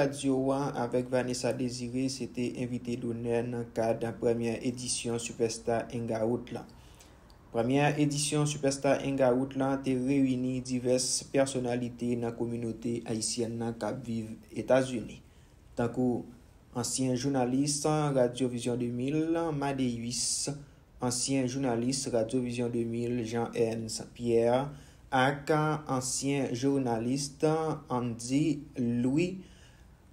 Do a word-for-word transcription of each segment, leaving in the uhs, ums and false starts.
Radyo a avèk Vanessa Désiré se te envite donè nan kad premyè edisyon Superstar Hangout lan. Premyè edisyon Superstar Hangout lan te reyini divès pèsonalite nan kominote ayisyèn nan k ap viv Etazini, tankou ansyen jounalis Radyo Vizyon de mil, Madéus, ansyen jounalis Radyo Vizyon de mil, Jean Ernst Pierre, ak ansyen jounalis Andy Louis,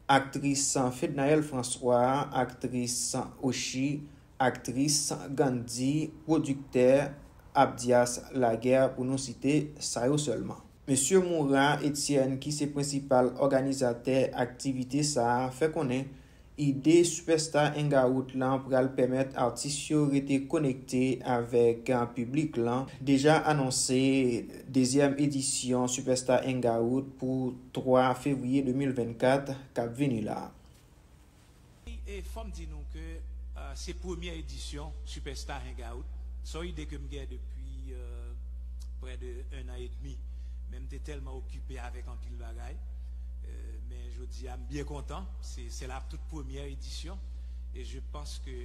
aktris Fednaelle François, aktris Oshi, aktris Gandhi, pwodiktè Abdias Laguerre, pou nou site sa yo sèlman. Mesye Moura Etienne, ki se prensipal òganizatè aktivite sa a, fè konnen ide Superstar Hangout lan pral pèmèt atis yo rete konekte avèk piblik lan. Deja anonse dezyèm edisyon Superstar Hangout pou twa fevriye de mil vennkat k ap vini la. E fò m di nou ke, euh, se premyè edisyon Superstar Hangout. Se yon ide ke m gen depi, euh, prè de un an et demi. Men m te tèlman okipe avèk anpil bagay. Euh, men jodi a, m byen kontan. Se, se la tout premyè edisyon. E je panse ke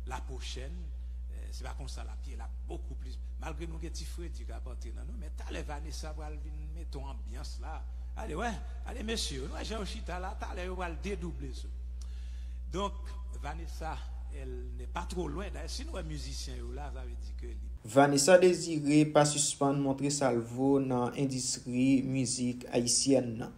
la pwochèn, euh, se pa konsa l ap ye, l ap bokou plis. Malgre nou gen ti fredi k ap antre nan nou, men talè Vanessa pral vin mete yon anbyans la. Ale, wè, ale mesye, nou wè jan yo chita la, talè yo pral dedouble sou. Donk, Vanessa, elle n'est pas trop loin. Dayè, si nou wè mizisyen yo la, sa vle di ke li. Vanessa Désiré pa sispann montre sa l vo nan endistri mizik ayisyèn nan.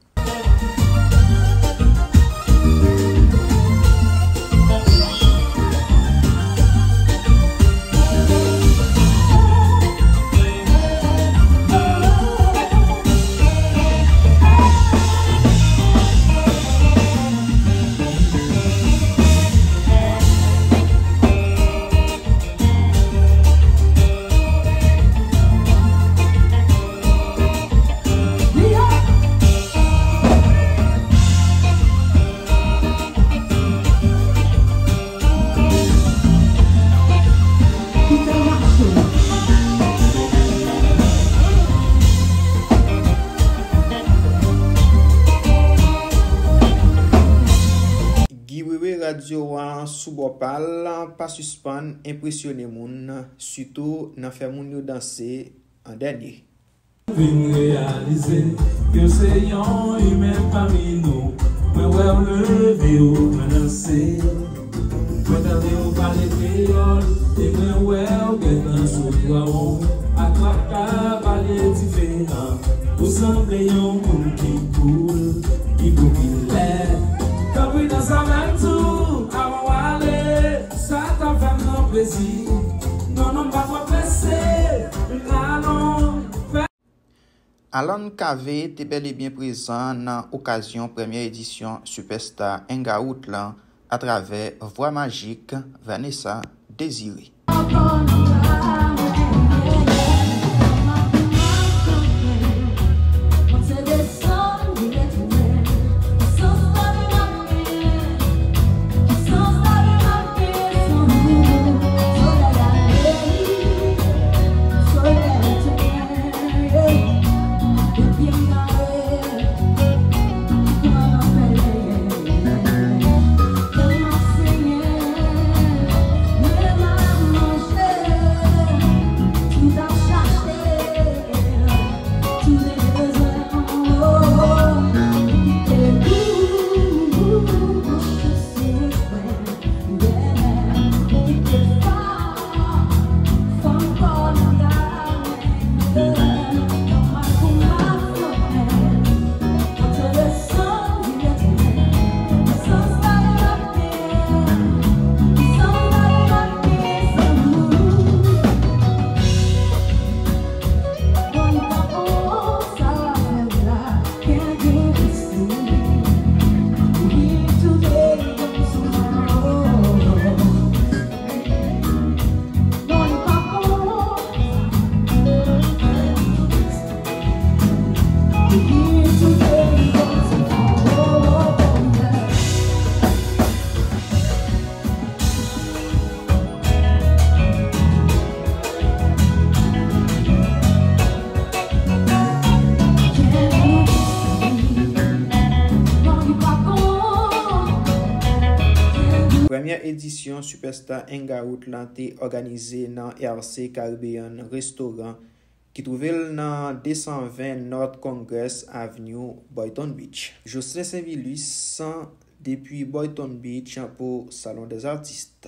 Guy Wewe radyo a sou bò pa l pa sispann enpresyone moun, sitou nan fè moun yo danse an dènye. Vin reyalize ke w se yon imen pami nou. Mwen wè w leve, w pran danse. Mwen tande w pale kreyòl, e mwen wè w gentan sou twa w. Ak traka pale diferan. Ou sanble yon moun ki cool, ki popilè. Tanpri danse avè m tou, avan w ale. Sa t ap fè m yon plezi. Non, non, m pa twò prese. Vin la non. Alan Cavé te bèl e byen prezan nan okazyon premyè edisyon Superstar Hangout lan atravè vwa majik Vanessa Désiré. Premyè edisyon Superstar Hangout la te òganize nan R C Caribbean Restaurant ki twouve l nan de san ven North Congress Avenue, Boynton Beach. Jocelyn Saint-Vilus depi Boynton Beach pou Salon des Artistes.